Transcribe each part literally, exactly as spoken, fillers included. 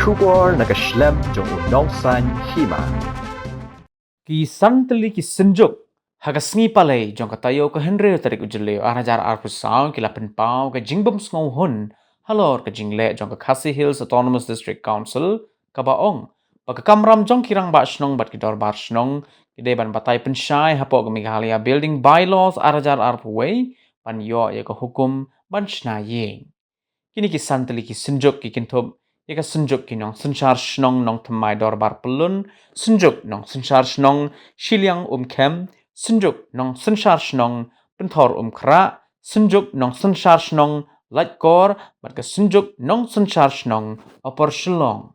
Khubor na ka shlem jong u Nongsaiñ Hima. Ki san tylli ki synjuk ha ka sngi Palei jong ka taïew ka hynriew tarik u Jylliew ar hajar arphew saw ki la pynpaw ka jingbym sngewhun halor ka jingleh jong ka Khasi Hills Autonomous District Council, kaba ong ba ka kamram jong ki rangbah shnong bad ki dorbar shnong ki dei ban batai pynshai hapoh ka Meghalaya Building Bylaws ar hajar arphew wei ban ïoh ïa ka hukum ban shna ïing. Kine ki san tylli ki synjuk ki kynthup ïa ka synjuk ki nongsynshar shnong Nongthymmai Dorbar Pyllun, synjuk nongsynshar shnong Shiliang Umkhem, synjuk nongsynshar shnong Pynthor Umkhrah, synjuk nongsynshar shnong Laitkor bad ka synjuk nongsynshar shnong Upper Shillong.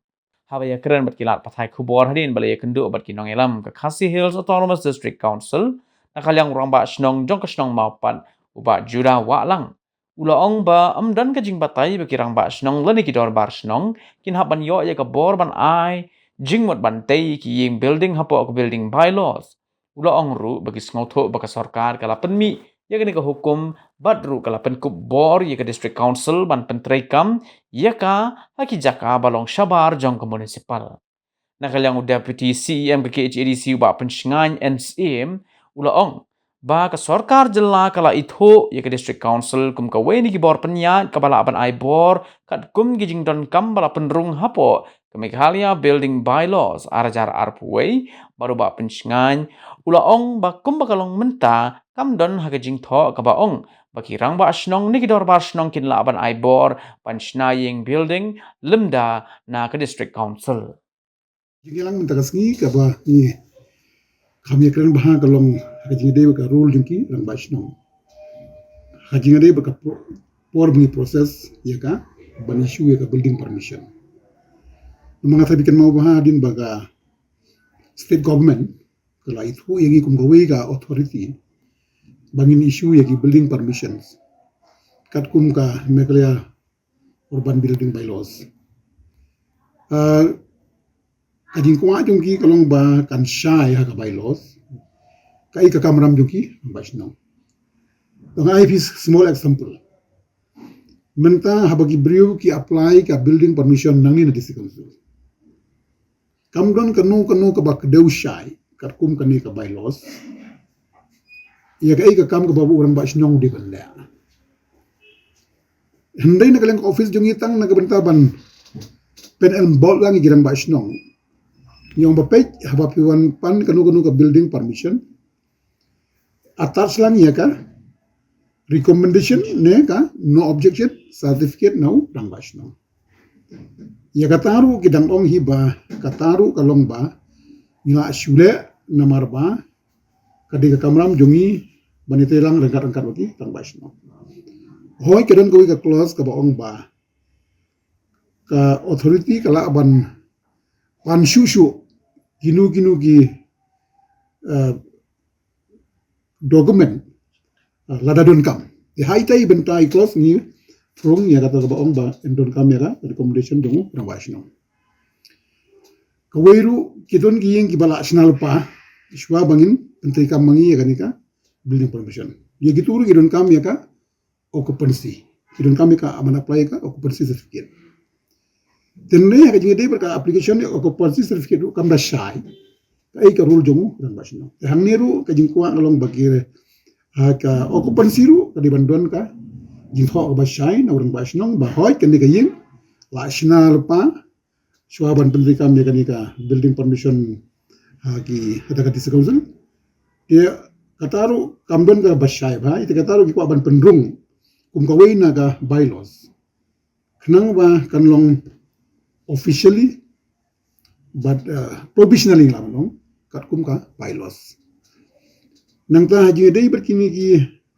Haba ïakren bad ki lad pathai khubor hadien ba la ïakynduh bad ki nongïalam ka Khasi Hills Autonomous District Council, na ka liang u rangbah shnong jong ka shnong Mawpat, u Bah Judah Wahlang, u la ong ba ym don ka jingbatai ba ki rangbah shnong lane ki dorbar shnong kin hap ban ïoh ïa ka bor ban ai jingmut ban tei ïa ki ïing building hapoh ka Building Bylaws. U la ong ruh ba ki sngewthuh ba ka sorkar ka la pynmih ïa kane ka hukum bad ruh ka la pynkup bor ïa ka District Council ban pyntreikam ïa ka ha ki jaka ba long shabar jong ka municipal. Na ka liang u Deputy C E M ka K H A D C u Bah Pynshngaiñ N Syiem u la ong ba ka sorkar jylla ka la ithuh ïa ka District Council kum kawei na ki bor pynïaid kaba lah ban ai bor katkum ki jingdonkam ba la pynrung hapoh ka Meghalaya Building Bylaws ar hajar arphew wei, bad u Bah Pynshngaiñ u la ong ba kumba ka long mynta kam don ha ka jingthoh kaba ong ba ki rangbah shnong ne ki dorbar shnong kin lah ban ai bor ban shna ïing building lymda na ka District Council. Jingïalang mynta ka sngi kaba ngi kham ïakren bha ka long ha ka jingïadei bad ka rule jong ki rangbah shnong ha ka jingïadei bad ka pro-, por ba ngi process ïa ka ban issue ïa ka building permission. Namar nga tharai phi kynmaw bha hadien ba ka state government ka la ithuh ïa ngi kum kawei ka authority ba ngin issue ïa ki building permissions katkum ka Meghalaya Urban Building Bylaws. Ah, ka jingkwah jong ki ka long ba kan shai ha ka bylaws kaei ka kamram jong ki rangbah shnong. To nga ai phi small example. Mynta haba ki briew ki apply ka building permission nangne na District Council, kam don kano kano kaba kdew shai katkum kane ka bylaws ïa kaei ka kam kaba u rangbah shnong u dei ban leh. Hynrei na ka liang ka office jong ngi tang na ka bynta ban pynenbold lang ïa ki rangbah shnong. Ngi ong ba peit haba phi wan pan kano kano ka building permission, attach lang ïa ka recommendation ne ka no objection certificate na u rangbah shnong. Ïa kata ruh ki dang ong hi ba kata ruh ka long ba ngi la shu leh namar ba ka dei ka kamram jong ngi ban ïatreilang ryngkat ryngkat bad ki rangbah shnong. Hooid ka don kawei ka clause kaba ong ba ka authority ka lah ban pan shuh shuh kino kino ki, eh, document, eh, lada donkam. Te ha ita i bynta i clause ngi phrung ïa kata kaba ong ba yn donkam ïa ka recommendation jong u rangbah shnong. Kawei ruh ki don ki ïing kiba la shna lypa shuwa ba ngin pyntreikam ma ngi ïa kane ka building permission. Ïa kito ruh ki donkam ïa ka occupancy. Ki donkam ïa ka, ban apply ïa ka occupancy certificate. Te hynrei ha ka jingïadei bad ka application ïa occupancy certificate ruh kam da shai kaei ka rule jong u rangbah shnong. Te hangne ruh ka jingkwah ka long ba ki, ha ka occupancy ruh ka dei ban don ka jingthoh kaba shai na u rangbah shnong ba hooid kane ka ïing la shna lypa shuwa ban pyntreikam ïa kane ka building permission ha ki, ha ka District Council. Te kata ruh kam don kaba shai bha, te kata ruh ngi kwah ban pynrung kum kawei na ka bylaws khnang ba kan long officially bad, uh, provisionally la ban long katkum ka bylaws. Nangta ha jingïadei bad kine ki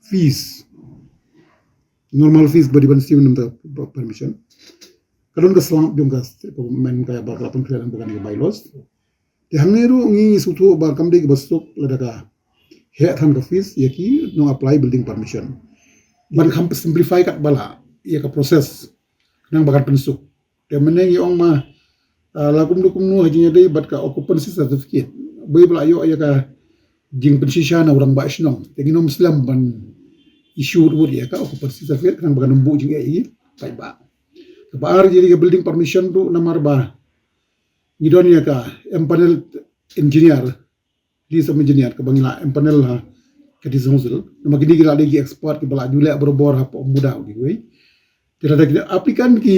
fees, normal fees ba dei ban siew namar ka permission, ka don ka slap jong ka state government kaba ka la pynkhlaiñ lang ba kane ka bylaws. Te hangne ruh ngi sngewthuh ba kam dei kaba suk lada ka heh than ka fees ïa ki nong apply building permission. Ban kham simplify katba lah ïa ka process khnang ba kan pynsuk. Te mynne ngi ong ma, ah, la kumno kumno ha jingïadei bad ka occupancy certificate, bad ba la ïoh ïa ka jingpynshisha na u rangbah shnong, te ngin ym slem ban issue ruh ïa ka occupancy certificate khnang ba kan ym buh jingeh ïa ki paidbah. Kaba ar, ïa ka building permission ruh namar ba ngi don ïa ka empanel engineer, list of engineer kaba ngi la empanel ha ka District Council. Namar kine ki la dei ki expert kiba la ju leh barabor hapoh MUDA kiwei. Te lada ki applicant ki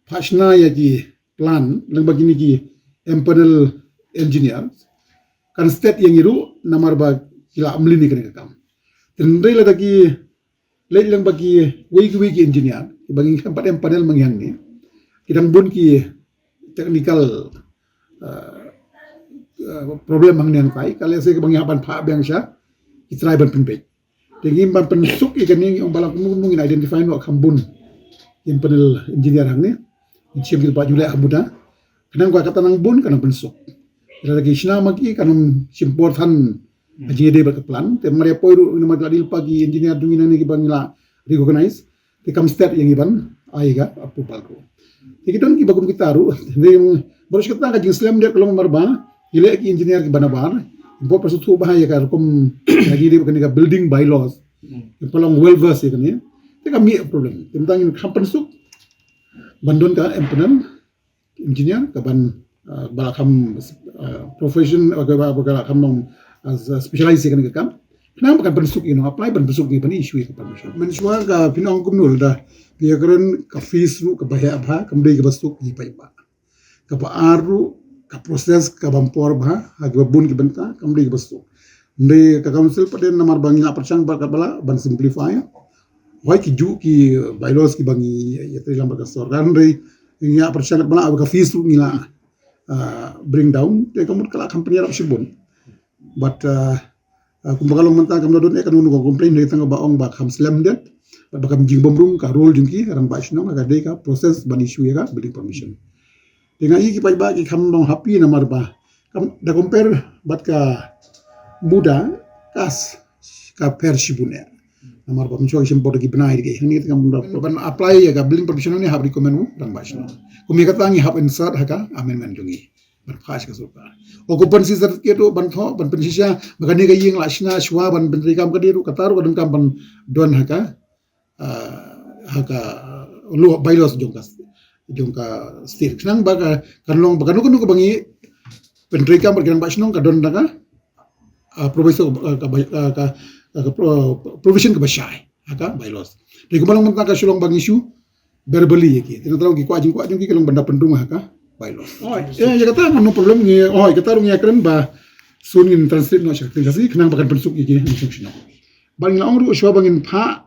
phah shna ïa ki plan lyngba kine ki empanel engineer, kan stet ïa ngi ruh namar ba ki la mlien ïa kane ka kam. Te hynrei lada ki leit lyngba kiwei kiwei ki engineer kiba ngi khlem pat empanel ma ngi hangne, ki dang bun ki technical, uh, uh, problem hangne hangtai, ka lehse kaba ngi hap ban phah biang sha ki trai ban pynbeit. Te ngim ban pynsuk ïa kane, ngi ong ba la kumno kumno ngin identify noh kham bun ki empanel engineer hangne. Ngin shim ki ba ju leh ha MUDA. Khnang ba kata nang bun ka nang pynsuk. Lada ki shna ma ki kan ym shim por than ha jingïadei bad ka plan. Te mar ïa poi ruh namar ki la dei lypa ki engineer jong ngi nangne kiba ngi la recognize. Te kam stet ïa ngi ban ai ka approval ruh. Te ki don kiba kum kita ruh. Te baroh shi katta ka jingslem dep ka long namar ba ki leh ki engineer kiba nabar. Bad pynshai thuh bha ïa ka rukom ka jingïadei bad kane ka building bylaws. Ki ba long well versed ïa kane. Te ka mih problem. Te mynta ngin kham pynsuk ban don ka empanel engineer ka ban, uh, ba la kham, uh, profession, uh, ka ba, ba ka la kham long, uh, specialize ïa kane ka kam. Khnang ba kan pynsuk ïa nong apply, ban pynsuk ïa ban issue ïa ka permission. Mynshuwa ka phin ong kumno lada phi ïakren ka fees ruh kaba heh bha, kam dei kaba suk ïa paidbah. Kaba ar ruh ka process ka bam por bha ha kiba bun ki bynta, kam dei kaba suk. Hynrei ka council pat de namar ba ngi la pyrshang bad kaba lah ban simplify. Hooid ki juh ki bylaws kiba ngi ïatrei lang bad ka sorkar, hynrei ngi la pyrshang bad lah ba ka fees ruh ngi la, uh, bring down. Te ka mut ka la kham pynïarap shibun. But, uh, uh, kumba ka long mynta kam da don eh kano kano ka complain, hynrei tang ba ong ba kham slem dep bad ba kam jingbymrung ka role jong ki rangbah shnong ha ka dei ka process ban issue ïa ka building permission. Te nga ïohi ki paidbah ki kham long happy namar ba kam da compare bad ka MUDA, ka s-, ka pher shibun eh. Namar ba mynshuwa ki shim por da ki bnai de ki. Hangne te kam da ban apply ïa ka building permission ne hap recommend u rangbah shnong. Kum ïa kata ngi hap insert ha ka amendment jong ngi ban phah sha ka sorkar. Occupancy certificate ruh ban thoh, ban pynshisha ba kane ka ïing la shna shuwa ban pyntreikam, ka dei ruh kata ruh ka donkam ban don ha ka, ah, ha ka law, bylaws jong ka, jong ka state. Khnang ba ka, kan long ba kano kano kaba ngi pyntreikam bad ki rangbah shnong ka don da ka, ah, proviso, ah, ka, ah, ka, ah, ka pro-, provision kaba shai ha ka bylaws. Te kumba long mynta ka shu long ba ngi issue verbally ïa ki. Te nangta ruh ki kwah jingkwah jong ki ka long ban da pynrung ha ka bylaws. Oi, ïa, ïa kata ngam long problem ngi. Oi, kata ruh ngi ïakren ba soon ngin translate noh sha ka ktien Khasi khnang ba kan pynsuk ïa ki nongshong shnong. Ba ngi la ong ruh shuwa ba ngin phah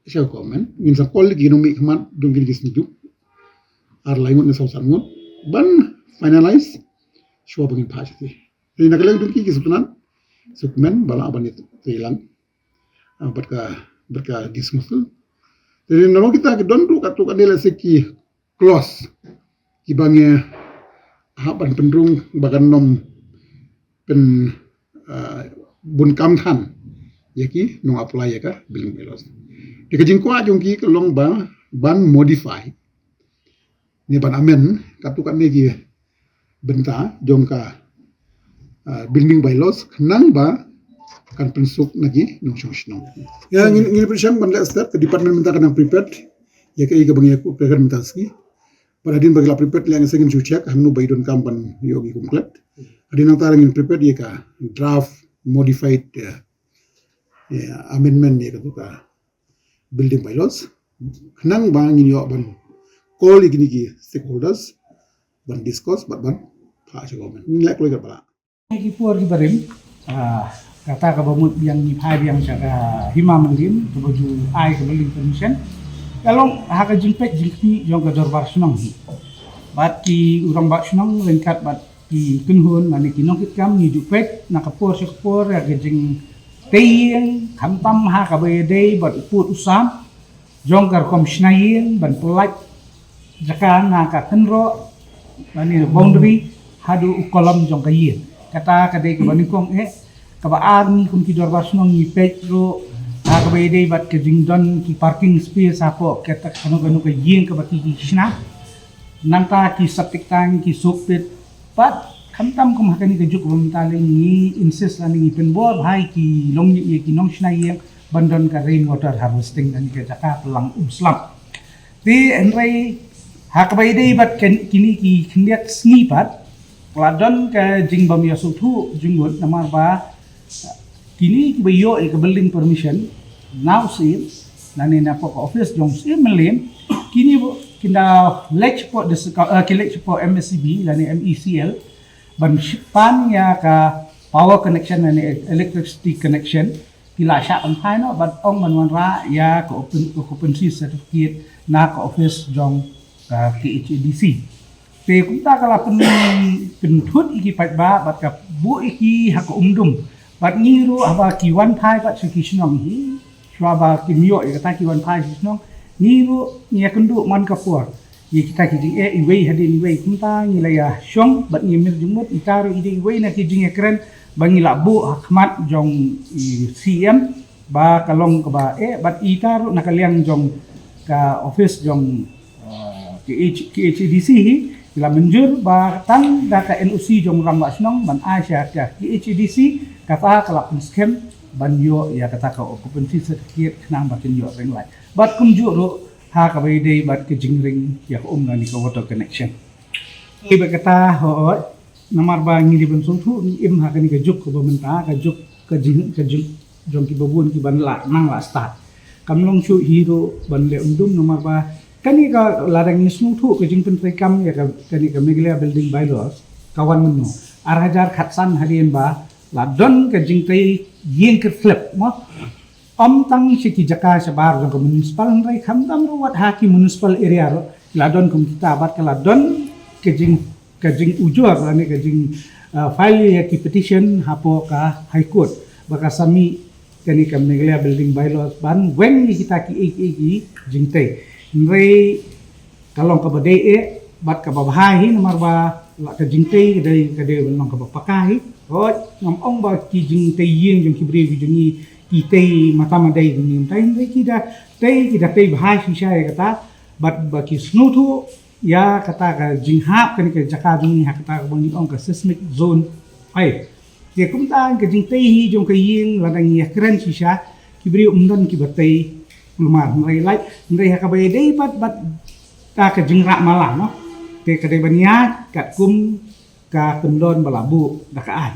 sha ka government, ngin sa call ïa ki nongmihkhmat jong kine ki seng juk ar lai ngut ne saw san ngut ban finalize shuwa ba ngin phah sha ki. Te na ka liang jong ki ki sngewtynnat, sngewkmen ba lah ban ïatrei lang, ah, bad ka, bad ka District Council. Te na long kita ki don ruh katto katne lehse ki clause kiba ngi hap ban pynrung ba kan ym pyn, ah, bun kam than ïa ki nong apply ïa ka building bylaws. Te ka jingkwah jong ki ka long ba ban modify ne ban amend katto katne ki bynta jong ka, ah, building bylaws khnang ba kan pynsuk na ki nongshong shnong. Ïa, ngin, ngin pyrshang ban leh step, ka department mynta ka dang prepared ïa kaei kaba ngi ïakren mynta ka sngi. Bad hadien ba ki la prepared leh, ngin sa ngin shu check hangno ba i donkam ban ïoh ngi kum klet. Hadien nangta ngin prepared ïa ka draft modified, ïa, ïa, amendment ïa katu ka building bylaws. Khnang ba ngin ïoh ban call ïa kine ki stakeholders ban discuss bad ban phah sha government. Ngin leh kloi katba lah. Ki por kiba rim, ah, kata kaba mut biang ngi phai biang sha ka Hima Mylliem kaba ju ai ka building permission. Ka long ha ka jingpeit jingkhmih jong ka dorbar shnong hi. Bad ki rangbah shnong ryngkat bad ki kynhun lane ki nongkitkam ngi ju peit na ka por sha ka por ïa ka jingtei ïing, khamtam ha kaba ïadei bad u pud u sam jong ka rukom shna ïing ban pyllait jaka na ka kynroh lane boundary haduh u kolom jong ka ïing. Kata ka dei kaba nyngkong eh. Kaba ar, ngi kum ki dorbar shnong ngi peit ruh ha kaba ïadei bad ka jingdon ki parking space hapoh kata kano kano ka ïing kaba ki, ki shna. Nangta ki septic tank, ki soak pit. Bad khamtam kum ha kane ka juk ba mynta lei ngi insist lane ngi pynbor bha ïa ki long ïa ki nongshna ïing ban don ka rain water harvesting lane ka jaka pynlang um slap. Te hynrei Ha kaba ïadei bad kine ki khyndiat sngi pat, la don ka jingbym ïasngewthuh jingmut namar ba kine kiba ïoh ïa ka building permission na u Syiem lane na ka office jong u Syiem Mylliem, kine ki da leit shapoh district, eh, ki leit shapoh M S E B lane M E C L ban pan ïa ka power connection lane electricity connection, ki la shah ban phai noh bad ong ban wanrah ïa ka occupancy certificate na ka office jong ka K H A D C. Te kumta ka la pynthut ïa ki paidbah bad ka buh ïa ki ha ka umdum. Bad ngi ruh haba ki wan phai bad sha ki shnong hi, shuwa ba kim ïoh ïa kata ki wan phai sha ki shnong, ngi ruh ngi ïakynduh man ka por ïa kita ki jingeh iwei hadien iwei. Kumta ngi la ïashong bad ngi mir jingmut, ita ruh i dei iwei na ki jingïakren ba ngi la buh ha khmat jong i C M ba ka long kaba eh, bad ita ruh na ka liang jong ka office jong K H, K H A D C hi, ki la mynjur ba tang da ka N O C jong u rangbah shnong ban ai sha ka K H A D C, kata ka la pynskhem ban ïoh ïa kata ka occupancy certificate khnang ba kin ïoh ring light. Bad kumjuh ruh ha kaba ïadei bad ka jingring ïa ka um lane ka water connection. Te bad kata hooid, namar ba ngi dei ban sngewthuh ngi im ha kane ka juk kaba mynta, ka juk ka jing, ka juk jong kiba bun kiban lah nang lah stad. Kam long shuh hi ruh ban leh umdum namar ba kane ka, lada ngi sngewthuh ka jingpyntreikam ïa ka, kane ka Meghalaya Building Bylaws ka wan mynno, ar hajar khatsan hadien ba la don ka jingtei ïing kyrtlep mo. Ym tang sha ki jaka shabar jong ka municipal, hynrei khamtam ruh wat ha ki municipal area ruh la don kum kita, bad ka la don ka jing, ka jingujor lane ka jing, uh, file ïa ki petition hapoh ka High Court ba ka sa mih kane ka Meghalaya Building Bylaws ban weng ïa kita ki, ki, ki jingtei. Hynrei ka long kaba dei eh bad kaba bha hi namar ba la ka jingtei ka dei, ka dei ban long kaba paka hi. Hooid, ngam ong ba ki jingtei ïing jong ki briew ki jong ngi ki tei matam ma dei jong ngi, hynrei ki da tei, ki da tei bha shisha ïa kata bad ba ki sngewthuh ïa kata ka jinghap kane ka jaka jong ngi ha kata kaba ngi ong ka seismic zone five. Te kumta ka jingtei hi jong ka ïing lada ngi ïakren shisha ki briew ym don kiba tei kulmar, hynrei lait, hynrei ha kaba ïadei bad, bad ta ka jingrah mala mo. Te ka dei ban ïaid katkum ka kyndon ba la buh da ka aiñ.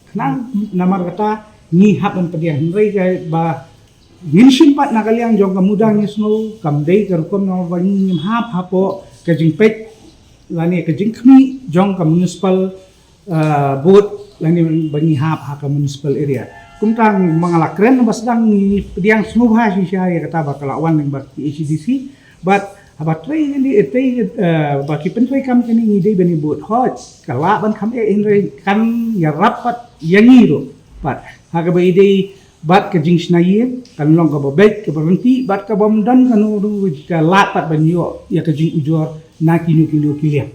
Khnang namar kata ngi hap ban pdiang, hynrei ka ba ngin shim pat na ka liang jong ka muda ngi sngew kam dei ka rukom namar ba ngim hap hapoh ka jingpeit lane ka jingkhmih jong ka municipal, uh, board lane ba ngi hap ha ka municipal area. Kumta ma nga la kren ba sdang ngi pdiang sngewbha shisha ïa kata ba ka la wan lyngba K H A D C. Bad haba trei ngi, eh, trei, eh, ba ki pyntreikam kane ngi dei ban ïabud, hooid ka lah ban kham eh, hynrei kan ïarap pat ïa ngi ruh. Bad ha kaba ïadei bad ka jingshna ïing kan long kaba beit, kaba ryntih bad kaba ym don kano ruh ka lad pat ban ïoh ïa ka jingujor na kino kino ki liang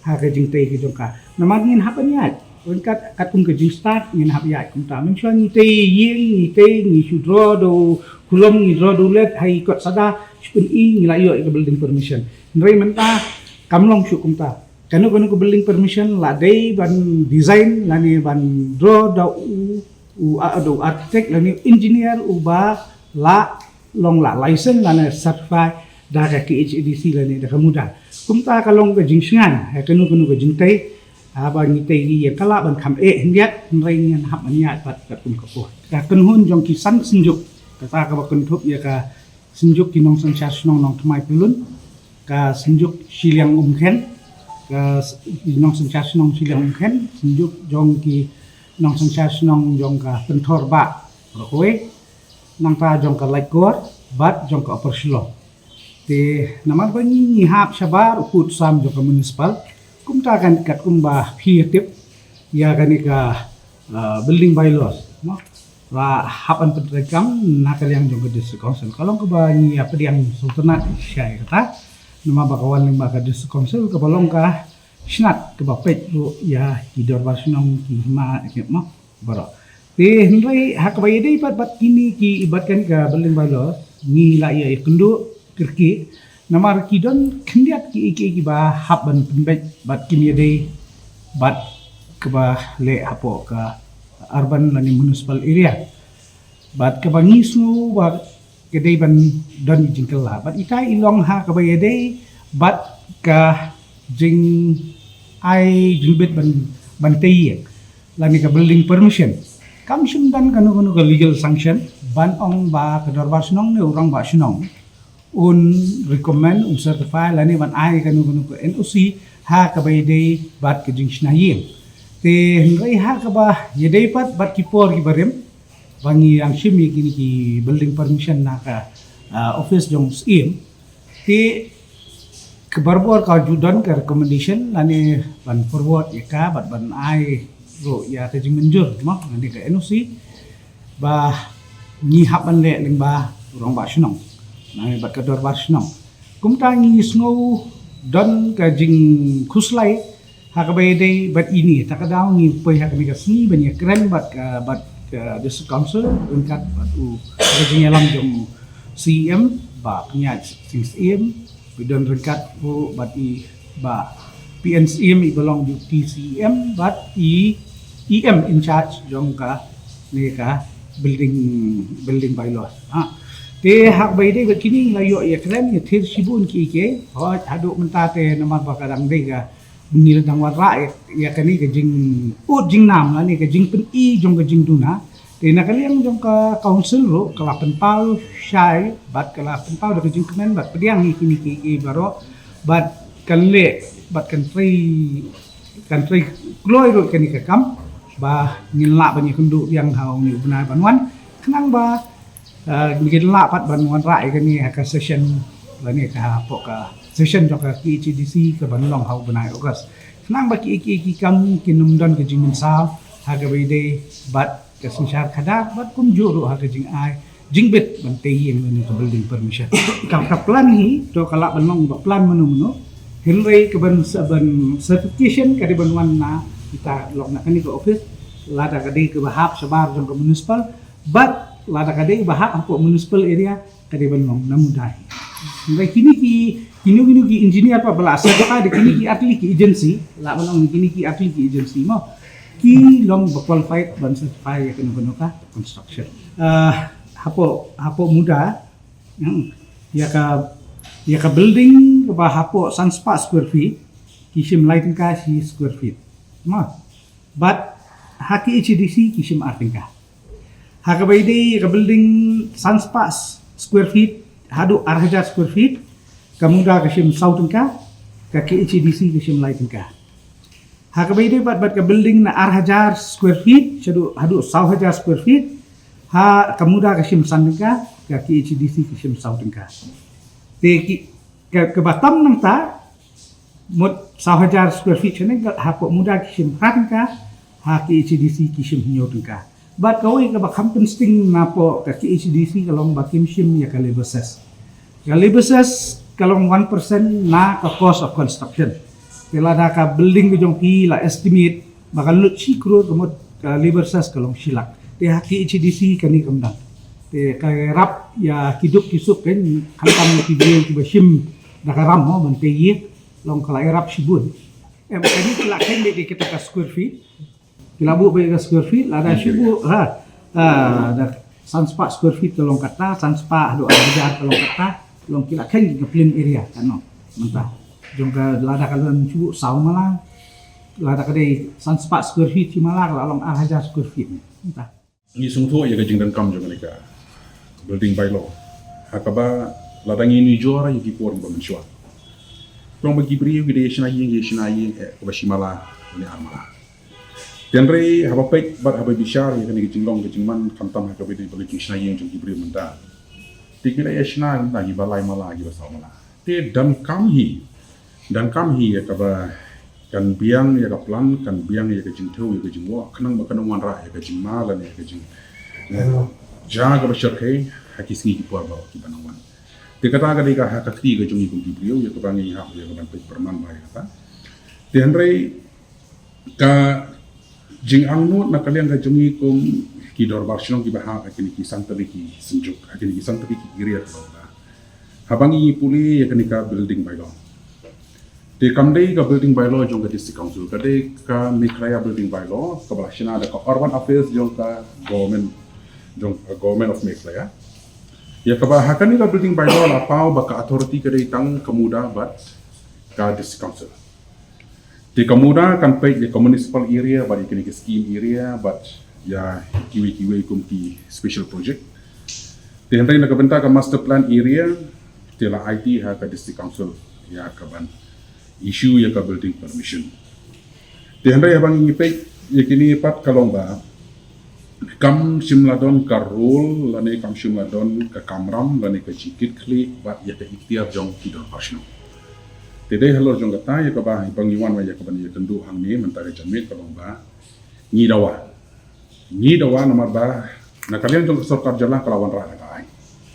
ha ka jingtei ka jong ka. Namar ngin hap ban ïaid ryngkat katkum ka jingstad, ngin hap ïaid kumta. Mynshuwa ngi tei ïing, ngi tei, ngi shu draw da u kulom, ngi draw da u led ha i kot sada, shu pyni ngi la ïoh ïa ka building permission. Hynrei mynta kam long shuh kumta. Kano kano ka building permission la dei ban design lane ban draw da u, u, a, da u architect lane engineer uba la long la license lane certify da ka K H A D C lane da ka muda. Kumta ka long ka jingshngaiñ ha kano kano ka jingtei, haba ngi tei ïa ka lah ban kham eh hyndiat, hynrei ngin hap ban ïaid pat katkum ka por. Ka kynhun jong ki san synjuk, kata kaba kynthup ïa ka synjuk ki nongsynshar shnong Nongthymmai Pyllun, ka synjuk Shilliang Umkhen, ka s-, ki nongsynshar shnong Shilliang Umkhen, synjuk jong ki nongsynshar shnong jong ka Pynthor Bah Rockaway, nangta jong ka Laitkor bad jong ka Upper Shillong. Te namar ba ngi, ngi hap shabar u pud sam jong ka municipal, kumta kan katkum ba phi tip ïa kane ka, uh, building bylaws mo, la hap ban pyntreikam na ka liang jong ka District Council. Ka long kaba ngi ïa pdiang sngewtynnat shisha ïa kata. Namar ba ka wan lyngba ka District Council kaba long ka shnat kaba peit ruh ïa ki dorbar shnong, ki hima, ki mo baroh. Te hynrei ha kaba ïadei bad, bad kine ki, bad kane ka building bylaw ngi la ïa ïakynduh kyrkieh namar ki don khyndiat ki, ki, kiba hap ban pynbeit bad kim ïadei bad kaba leh hapoh ka urban lane municipal area. Bad kaba ngi sngew ba ka dei ban don i jingkylla. Bad ita i long ha kaba ïadei bad Ka jing ai jingbit ban ban tei ïing lane ka building permission, kam shym don kano kano ka legal sanction ban ong ba ka dorbar shnong ne u rangbah shnong un recommend, un certify lane ban ai kano kano ka N O C ha kaba ïadei bad ka jingshna ïing. Te hynrei ha kaba ïadei pat bad ki por kiba rim ba ngi ïang shim ïa kine ki building permission na ka, ah, office jong Syiem. Te ka barabor ka ju don ka recommendation lane ban forward ïa ka bad ban ai ruh ïa ka jingmynjur mo lane ka N O C ba ngi hap ban leh lyngba u rangbah shnong lane bad ka dorbar shnong. Kumta ngi sngew don ka jingkhuslai ha kaba ïadei bad ine, ta ka daw ngi poi ha kane ka sngi ban ïakren bad ka, bad ka District Council ryngkat bad u, ka jingïalam jong u Syiem Bah Pynïaid Sing Syiem, ba don ryngkat u bad i Bah P N Syiem iba long Deputy Syiem bad i E M in charge jong kane ka building, building bylaw. Ha. Te ha kaba ïadei bad kine ngi la ïoh ïakren ïathir shibun kiei kiei. Hooid, haduh mynta te namar ba ka dang dei ka ngi la dang wanrah ïa, ïa kane ka jingud jingnam lane ka jingpyni jong ka jingduna. Te na ka liang jong ka council ruh ka la pynpaw shai bad ka la pynpaw da ka jingkmen bad pdiang ïa kine kiei kiei baroh bad kan leh bad kan trei, kan trei kloi ruh kane ka kam ba ngin lah ban ïakynduh biang ha une u bnai ban wan khnang ba Ah, ngin lah pat ban wanrah ïa kane ha ka session lane ka hapoh ka session jong ka K H A D C ka ban long ha u bnai August. Khnang ba ki, ki, ki kam kin ym don ka jingmynsaw ha kaba ïadei bad ka synshar khadar bad kumjuh ruh ha ka jingai jingbit ban tei ïing lane ka building permission. Ka, ka plan hi to ka lah ban long ba plan mano mano. Hynrei ka ban, ban certification ka dei ban wan na kita long na kane ka office, lada ka dei kaba hap shabar jong ka municipal, bad lada ka dei ba hap hapoh municipal area ka dei ban long na MUDA hi. Hynrei kine ki, kino kino ki engineer pat ba la certify da kine ki artylli ki agency, la ban long kine ki artylli ki agency mo, ki long ba qualified ban certify ïa kano kano ka construction. Ah, hapoh, hapoh MUDA, hmm, ïa ka, ïa ka building kaba hapoh san spah square feet ki shim lai tyngka shi square feet. Mo. Bad ha K H A D C ki shim ar tyngka. Ha kaba ïadei ka building san spah square feet haduh ar hajar square feet, ka MUDA ka shim saw tyngka, ka K H A D C ka shim lai tyngka. Ha kaba ïadei bad, bad ka building na ar hajar square feet shaduh haduh saw hajar square feet, ha ka MUDA ka shim san tyngka, ka K H A D C ka shim saw tyngka. Te ki, ka, kaba tam nangta, mut saw hajar square feet shane ka hapoh MUDA ki shim phra tyngka, ha K H A D C ki shim hynñiew tyngka. Bad kawei kaba kham pynsting napoh ka K H A D C ka long ba kim shim ïa ka labour cess. Ka labour cess ka long one percent na ka cost of construction. Te lada ka building ka jong phi la estimate ba kan lut shi klur, ka mut ka labour cess ka long shi lak. Te ha K H A D C kane kam don. Te ka ïarap ïa ki duk ki suk, kan khamtam ïa ki briew kiba shim da ka ram mo ban tei ïing, long ka la ïarap shibun. Em, kane ki la kheiñ beit ïa kita ka square feet. Ki la buh beit ka square feet, lada shu buh, ha, ha, da san spah square feet ka long kata, san spah haduh ar hajar ka long kata, long ki la kheiñ ka plain area, kano, mynta. Jong ka lada ka long shu buh saw mala, lada ka dei san spah square feet shi mala ka la long ar hajar square feet, mynta. Ngi sngewthuh ïa ka jingdonkam jong kane ka building bylaw. Ha kaba lada ngi nujor ïa ki por kiba mynshuwa, long ba ki briew ki dei ïa shna ïing, ïa shna ïing, eh, kaba shi mala ne ar mala. Te hynrei haba peit bad haba bishar ïa kane ka jinglong ka jingman, khamtam ha kaba ïadei bad ka jingshna ïing jong ki briew mynta, te ki la ïa shna mynta kiba lai mala, kiba saw mala. Te donkam hi, donkam hi ïa kaba kan biang ïa ka plan, kan biang ïa ka jingthew, ïa ka jingwah, khnang ba kan ym wanrah ïa ka jingma lane ïa ka jing, eh, jia kaba shyrkhei ha ki sngi ki por ba kiba nang wan. Te kata ka dei ka ha ka kti ka jong ngi kum ki briew, ïa kaba ngi hap ïa ka ban peit pyrman bha ïa kata. Te hynrei ka jingangnud na ka liang ka jong ngi kum ki dorbar shnong kiba hap ha kine ki san tylli ki synjuk, ha kine ki san tylli ki area kaba, haba ngi pule ïa kane ka building bylaw, te kam dei ka building bylaw jong ka District Council, ka dei ka Meghalaya Building Bylaw kaba la shna da ka Urban Affairs jong ka government, jong ka Government of Meghalaya. Ïa kaba ha kane ka building bylaw la paw ba ka authority ka dei tang ka MUDA bad ka District Council. Te ka MUDA kan peit ïa ka municipal area bad ïa kine ki scheme area bad ïa kiwei kiwei kum ki special project. Te hynrei na ka bynta ka master plan area te la aiti ha ka District Council ïa ka ban issue ïa ka building permission. Te hynrei haba ngi peit ïa kine pat ka long ba kam shym la don ka role lane kam shym la don ka kamram lane ka jingkitkhlieh bad ïa ka iktiar jong ki dorbar shnong. Te dei halor jong kata ïa kaba ba ngi wan ïa ka ban ïakynduh hangne mynta ka janmiet ka long ba ngi dawa. Ngi dawa namar ba na ka liang jong ka sorkar jylla ka la wanrah da ka aiñ.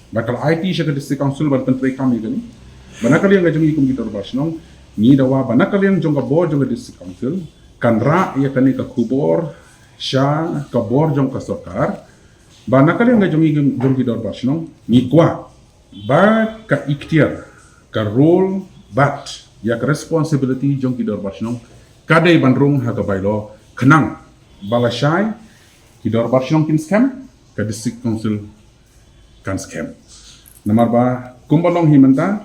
Ba ka la aiti sha ka District Council ban pyntreikam ïa kane. Ba na ka liang ka jong ngi kum ki dorbar shnong ngi dawa ba na ka liang jong ka bor jong ka District Council kan rah ïa kane ka khubor sha ka bor jong ka sorkar. Ba na ka liang ka jong ngi jong ki dorbar shnong ngi kwah ba ka iktiar, ka role bad ïa ka responsibility jong ki dorbar shnong ka dei ban rung ha ka bylaw khnang ba lashai ki dorbar shnong kin skhem, ka District Council kan skhem. Namar ba kumba long hi mynta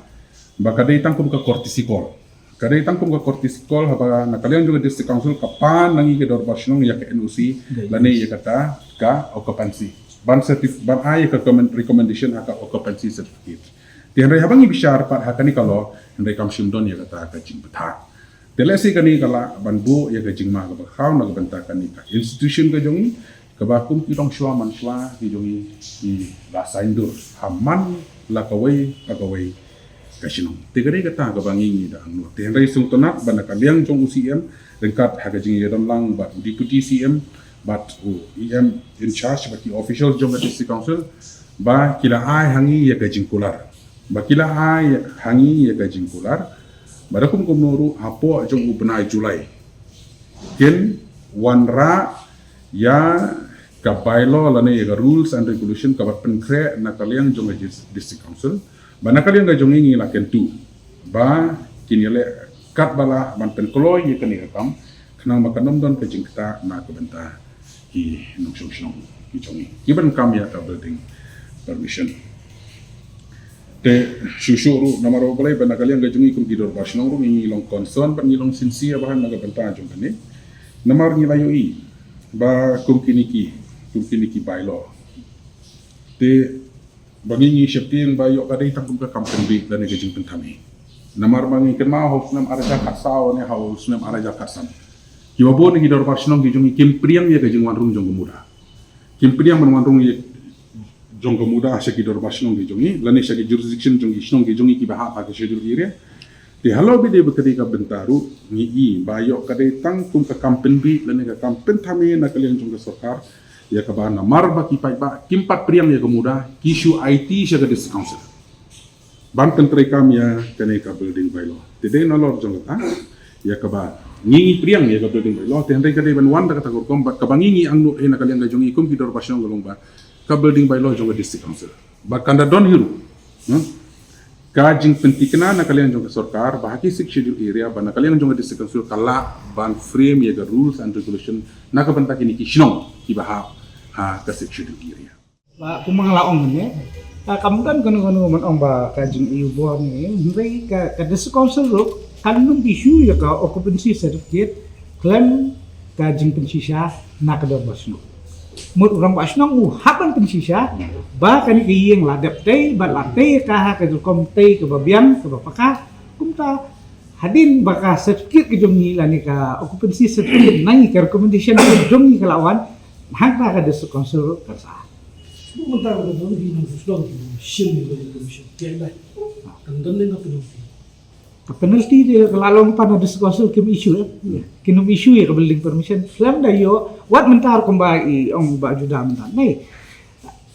ba ka dei tang kum ka courtesy call. Ka dei tang kum ka courtesy call haba na ka liang jong ka District Council ka pan na ngi ki dorbar shnong ïa ka N O C lane ïa kata ka occupancy. Ban certif-, ban ai ïa ka comment-, recommendation ha ka occupancy certificate. Te hynrei haba ngi bishar pat ha kane ka law hynrei kam shym don ïa kata ka jingbthah. Te lehse kane ka lah ban buh ïa ka jingma kaba khraw na ka bynta kane ka institution ka jong ngi kaba kum ki dongshuwa manshuwa ki jong ngi ki la saiñdur ha man la kawei pa kawei ka shnong. Te ka dei kata kaba ngi ngi da angnud. Te hynrei sngewtynnat ba na ka liang jong u C M ryngkat ha ka jingïadon lang bad u Deputy C M bad u E M in charge bad ki official jong ka District Council ba ki la ai ha ngi ïa ka jingkular. Ba ki la ai ha ngi ïa ka jingkular ba da kum kumno ruh hapoh jong u bnai July kin wanrah ïa ka bylaw lane ïa ka rules and regulation kaba pynkhreh na ka liang jong ka Dis-, District Council. Ba na ka liang ka jong ngi ngi la kyntu ba kin ïaleh katba lah ban pynkloi ïa kane ka kam khnang ba kan ym don ka jingktah na ka bynta ki nongshong shnong ki jong ngi kiban kam ïa ka building permission. Te shuh shuh ruh namar ba balei ba na ka liang ka jong ngi kum ki dorbar shnong ruh ngi long concern bad ngi long sincere ba na ka bynta jong kane. Namar ngi la ïohi ba kum kine ki, kum kine ki bylaw. Te ba ngi ngi sheptieng ba ïoh ka dei tang kum ka kam pynbeit lane ka jingpynthame. Namar ba ngi kynmaw ha u snem ar hajar khatsaw ne ha u snem ar hajar khatsan. Kiba bun na ki dorbar shnong ki jong ngi kim pdiang ïa ka jingwan rung jong ka MUDA. Kim pdiang ban wan rung ïa jong ka MUDA sha ki dorbar shnong ki jong ngi lane sha ki jurisdiction jong ki shnong ki jong ngi kiba hap ha ka schedule area. Te halor ba dei ba ka dei ka bynta ruh ngi i ba ïoh ka dei tang kum ka kam pynbeit lane ka kam pynthame na ka liang jong ka sorkar. Ïa kaba namar ba ki paidbah kim pat pdiang ïa ka MUDA ki shu aiti sha ka District Council ban pyntreikam ïa kane ka building bylaw. Te dei nalor jong kata ïa kaba ngi ngi pdiang ïa ka building bylaw te hynrei ka dei ban wan da kata ka rukom bad kaba ngi ngi angnud hi na ka liang ka jong ngi kum ki dorbar shnong ka long ba ka building bylaw jong ka District Council ba kan da don hi ruh, hmm? Ka jingpynthikna na ka liang jong ka sorkar ba ha ki Sixth Schedule area ba na ka liang jong ka District Council ka lah ban frame ïa ka rules and regulation na ka bynta kine ki shnong kiba hap ha ka Sixth Schedule area. Ba kumba nga la ong ne, ka kam don kano kano man ong ba ka jing-i u bor ne, hynrei ka, ka District Council ruh kan ym issue ïa ka occupancy certificate khlem ka jingpynshisha na ka dorbar shnong. Mut u rangbah shnong u hap ban pynshisha ba kane ka ïing la dep tei bad la tei ka ha ka rukom tei kaba biang kaba paka. Kumta hadien ba ka certificate ka jong ngi lane ka occupancy certificate na ngi ka recommendation ka jong ngi ka la wan hangta ka District Council ruh kan sa. Shu mynta ka don hi nang shu long ki shin ni ka commission. Ka dai. Kan don ne ka penalty. Ka penalty de ka la long pan na District Council kim issue eh. Kin ym issue ïa ka building permission. Khlem da ïoh wat mynta kumba i ong ba juda mynta. Nei.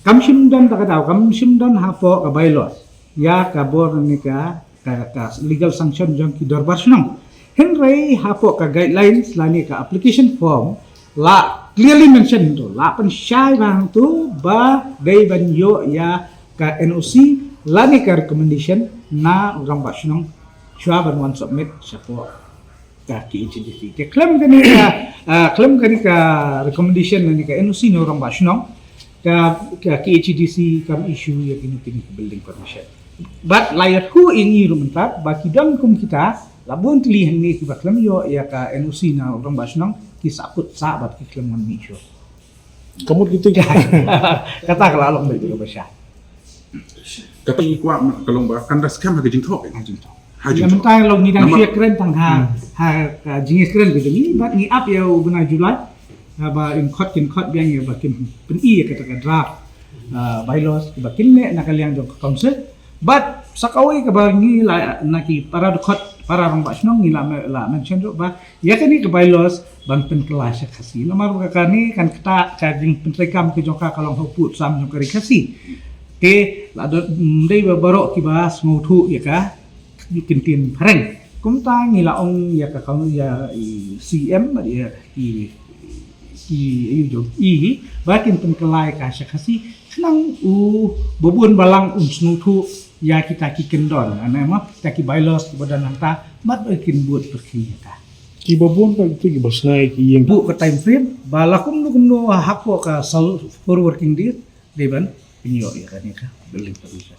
Kam shym don ta ka daw, kam shym don hapoh ka bylaw ïa ka bor ne ka, ka, ka legal sanction jong ki dorbar shnong. Hynrei hapoh ka guidelines lane ka application form la clearly mention to, la pynshai ba hangto ba dei ban ïoh ïa ka N O C lane ka recommendation na u rangbah shnong shuwa ban wan submit shapoh ka K H A D C. Te khlem kane ka, ah, khlem kane ka recommendation lane ka N O C na u rangbah shnong ka, ka K H A D C kam issue ïa kine kine ka building permission. Bad la ïathuh ïa ngi ruh mynta ba ki don kum kita La bun tylli hangne kiba khlem ïoh ïa ka N O C na rangbah shnong, ki sahkut sah bad ki khlem wan mih shuh. Ka mut kita. Kata ka la long beit ka basha. Kata ngi kwah ka long ba kan da skhem ha ka jingthoh. Ha jingthoh. Ha jingthoh. Mynta long ngi dang ïakren tang ha, ha ka jingïakren ka jong ngi, bad ngi ap ïa u bnai July. Haba kin khot, kin khot biang ïa ba kin pyni ïa kata ka draft, ah, bylaws ba kin leh na ka liang jong ka council. Bad sa kawei kaba ngi la na ki para dkhot, para rangbah shnong ngi la me-, la mention ruh ba ïa kane ka bylaws ban pynkylla sha Khasi. Namar ba kane kan ktah ka jingpyntreikam ka jong ka, ka long ha u pud sam jong ka ri Khasi. Te la don, mm, dei ba baroh kiba sngewthuh ïa ka ktien phareng. Kumta ngi la ong ïa ka, ka ïa i C M bad ïa i, i, i jong i ba kin pynkylla ïa ka sha Khasi. Khnang u babun balang un sngewthuh ïa kita ki kyndon, ane ma, kita ki bylaws kiba don hangta, bad ba kin bud pyrkhing ïa ka. Ki babun ka itu kiba sngai ki ïing. Buh ka time frame ba la kumno kumno hapoh ka sal four working days dei ban pynïoh ïa kane ka building permission.